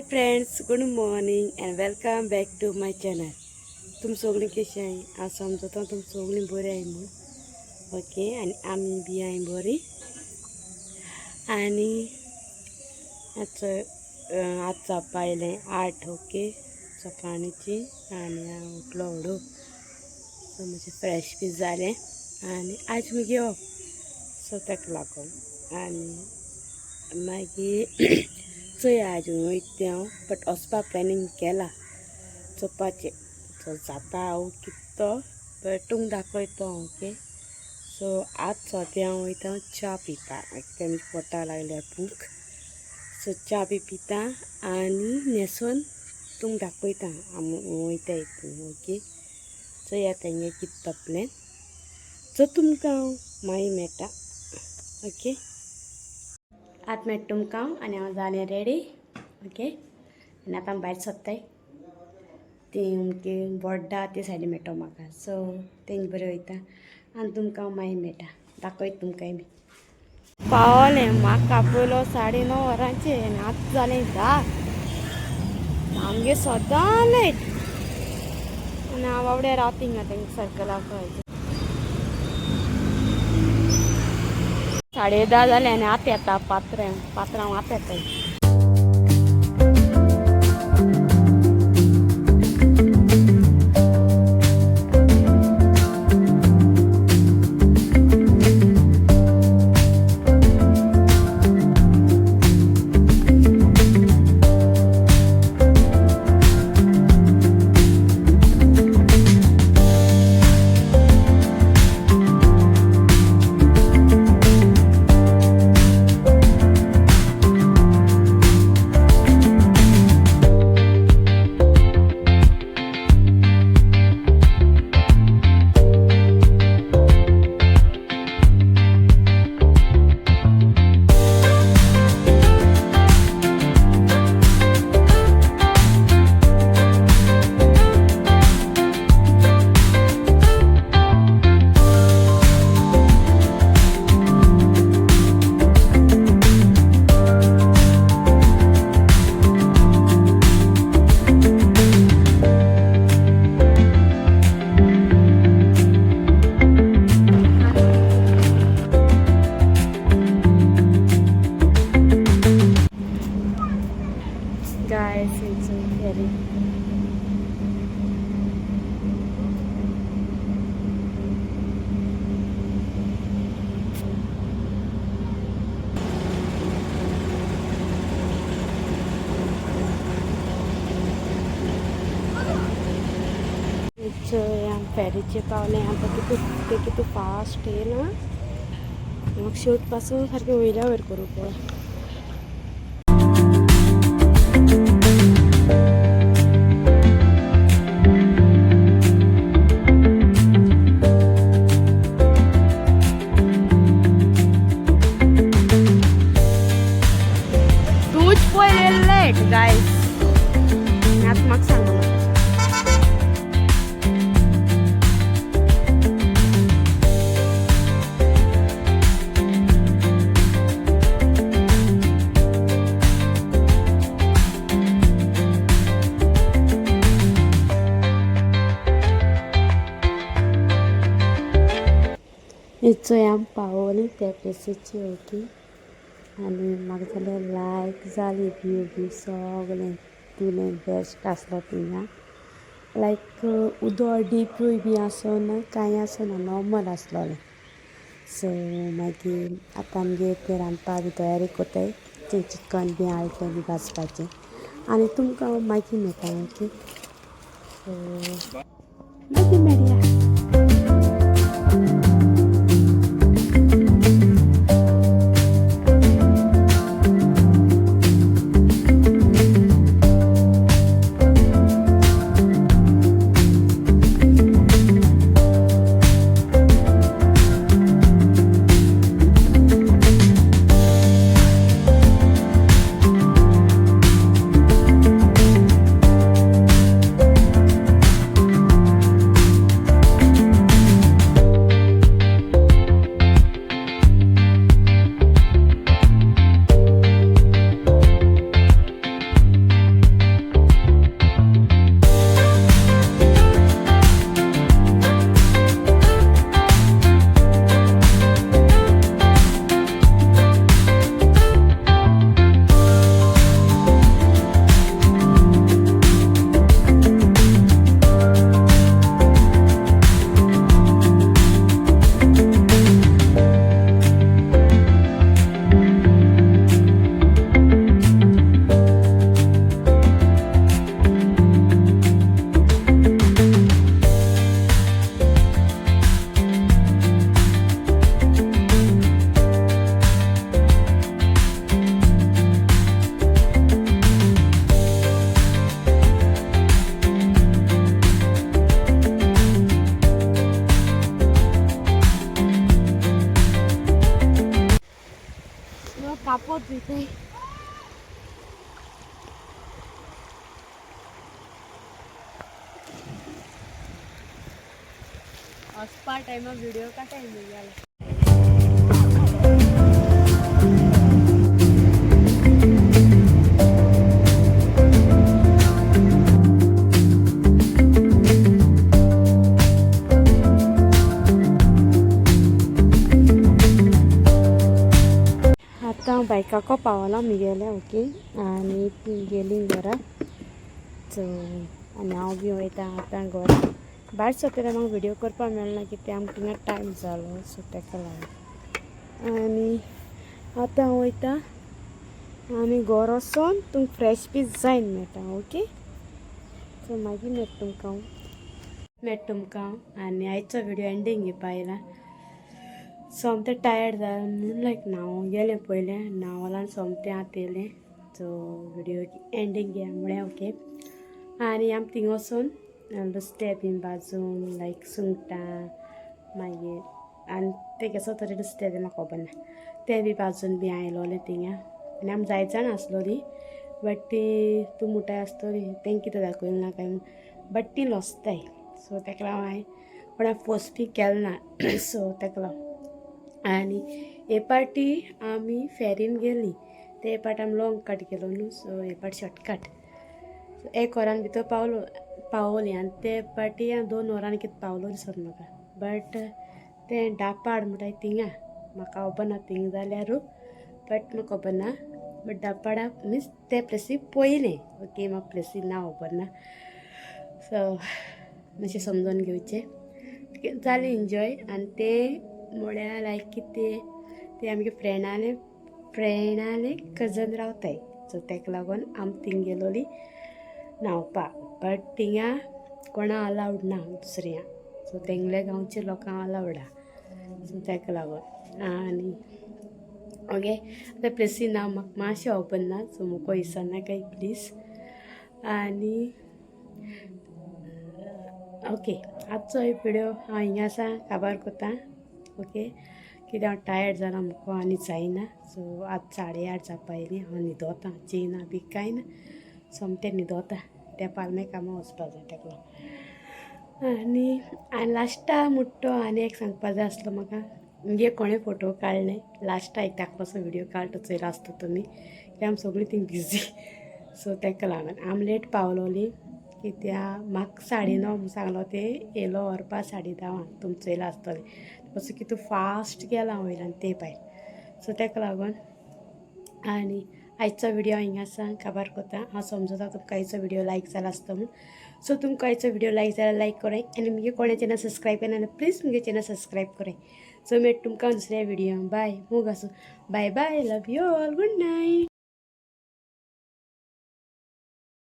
Friends, good morning and welcome back to my channel. तुम सगळीं कशी आहाय? हांव समजता तुम सगळीं बरी आहाय म्हूण. ओके, आनी आमी बी आहाय बरी. आनी आज जावपा आयलें 8. ओके, सकाळची आनी हांव उठलो हळू, सो मातशें फ्रेश बी जालें. आनी आज मुगे ऑफ, सो ताका लागून. आनी मागीर चोया आज वयता तें हांव, बट वचपा प्लॅनिंग केलां, चोवपाचें सो जाता हांव कितें तो, बट तुमकां दाखयता. ओके, सो आज सद्या हांव वयता च्या पिवपाक, कित्याक म्हज्या पोटा लागल्या भूक. सो च्या बी पिता आनी न्हेसोन तुमकां दाखयता आमी वयता हितून. ओके, चोया तेंगे कितें तो प्लॅन. सो तुमकां हांव मागीर मेळटा. ओके, आतां मेळटा तुमकां. आनी हांव जालें रेडी. ओके, आनी आतां भायर सोदताय ती अमकी बोड्डा ते सायडीन मेळटा म्हाका. सो तेंचे बरें वयता आनी तुमकां मागीर मेळटा, दाखयता तुमकां बी. पावलें, म्हाका आपयलो 9:30 वरांचेर आनी आतां जालें 10. आमगे सदां लेट. आनी हांव बाबड्या रावता हिंगा तेंका सर्कलाक. 10:30 जालें आनी आतां येता पात्रांव, पात्रांव आतां येताय. Guys, it's so very. फेरीचे पावलें. आतां कितू ते कितू फास्ट येयला. म्हाका शेवट पासून सारकें वयल्या वयर करूं पळय. तूच पयले लेट गायस, आतां म्हाका सांगू नाका. चोय आमी पावली त्या प्लेसीचे. ओके, आनी म्हाका जाल्यार लायक जाली व्यू बी सगळें तितूलें बेस्ट आसलो थिंगा. लायक उदक डीपूय बी आसना, कांय आसना, नॉर्मल आसलोलें. सो मागीर आतां आमगे तें रांदपा बी तयारी कोत्ताय, तें चिकन बी हाडलें तें बी भाजपाचें. आनी तुमकां हांव मागीर मेळटा. ओके, सो मागीर मेळया. वयताय. वचपा टायमा व्हिडिओ काटाय गेला. आतां बायकाको पावला मुगेल्या, ओके. आनी ती गेली घरा. सो आनी हांव बी वयता आतां घरा. भायर सरतले म्हाका व्हिडियो करपाक मेळना, कित्याक आमकां थिंगा टायम जालो. सो ताका लागून. आनी आतां हांव वयता आनी घर वचोन तुमकां फ्रेश बी जायन मेळटा, ओके. सो मागीर मेळटा तुमकां हांव, मेळटा तुमकां. आनी आयचो व्हिडियो एंडींग घेवपा आयला. सोमतें टायर्ड जालें म्हणून लायक न्हांवंक गेलें पयलें, न्हांवलां आनी सोमतें आतां येयलें. सो व्हिडियो एंडींग घेया म्हळें, ओके. आनी आमी थिंग वचून नुस्तें बीन भाजून लायक सुंगटां, मागीर आनी तें कसो तरी नुस्तें तें म्हाका खबर ना, तें बी भाजून बी आयलोलें थिंगा. आनी आमी जायत जाणां आसलोलीं, बट ती तूं मुठाय आसतली तेंकां कितें दाखयलें ना काय म्हूण, बट ती लजताय. सो ताका लागून हांवें कोणा फोर्स बी केलें ना. सो ताका लागून. आनी हे पाटी आमी फेरीन गेलीं, ते पाट आमी लॉंग कट गेलो न्हू, सो हे पाट शॉर्टकट. सो एक वरान भितर पावलो पावली. आनी ते पाटी 2 वरान कितें पावलो दिसत म्हाका. बट तें दापाड म्हणटाय थिंगा म्हाका खबर ना थिंगा जाल्यार, बट म्हाका खबर ना. बट दापाडा मिन्स ते प्लेसी पयलें, ओके. म्हाका प्लेसी नांव खबर ना. सो मातशें समजून घेवचें. जालें एन्जॉय. आनी तें म्हळ्यार लायक कितें तें आमगे फ्रेंडाले फ्रेंडाले कजन रावताय. सो ताका लागून आमी थिंग गेलोली न्हांवपाक. बट थिंगा कोणा अलावड ना दुसऱ्या, सो तेंगले गांवच्या लोकांक अलावड आहा. सो ताका लागून. आनी ओके, आतां प्लेसी नांव म्हाका मातशें खबर ना, सो म्हाका विसरनाकाय प्लीज. आनी ओके, आजचो व्हिडियो हांव हिंगा आसा काबार करता, ओके. कित्याक हांव टायर्ड जालां, म्हाका आनी जायना. सो आतां 8:30 जावपा येयलीं, हांव न्हिदोता, जेयना बी कांय ना, सोमतें न्हिदोता. त्या पालमे कामां वचपा जाय ताका लागून. आनी आनी लास्टा मुट्टो आनी एक सांगपा जाय आसलो म्हाका, मुगे कोणें फोटो काडले लास्टा एक धाकलोसो व्हिडियो काडटा, चोयला आसता तुमी, कित्याक आमी सगळीं थिंग बिजी. सो ताका लागून आमी लेट पावलोली, कित्याक म्हाका 9:30 म्हूण सांगलो, ते येयलो व्हरपा 10:30, तुमी चोयला आसतलें. मातसो कितू फास्ट गेला वयल्यान ते भायर. सो ताका लागून. आनी आयचो व्हिडियो हिंगा आसा काबार करता. हांव समजता तुमकां आयचो व्हिडियो लायक जाला आसतो म्हूण. सो तुमकां आयचो व्हिडियो लायक जाल्यार लायक कराय. आनी मुगे कोणें चॅनल सबस्क्रायब केन्ना जाल्यार प्लीज मुगे चॅनल सबस्क्रायब कराय. सो मेळटा तुमकां दुसऱ्या व्हिडियो. बाय, मोग आसूं, bye bye, love you all, good night.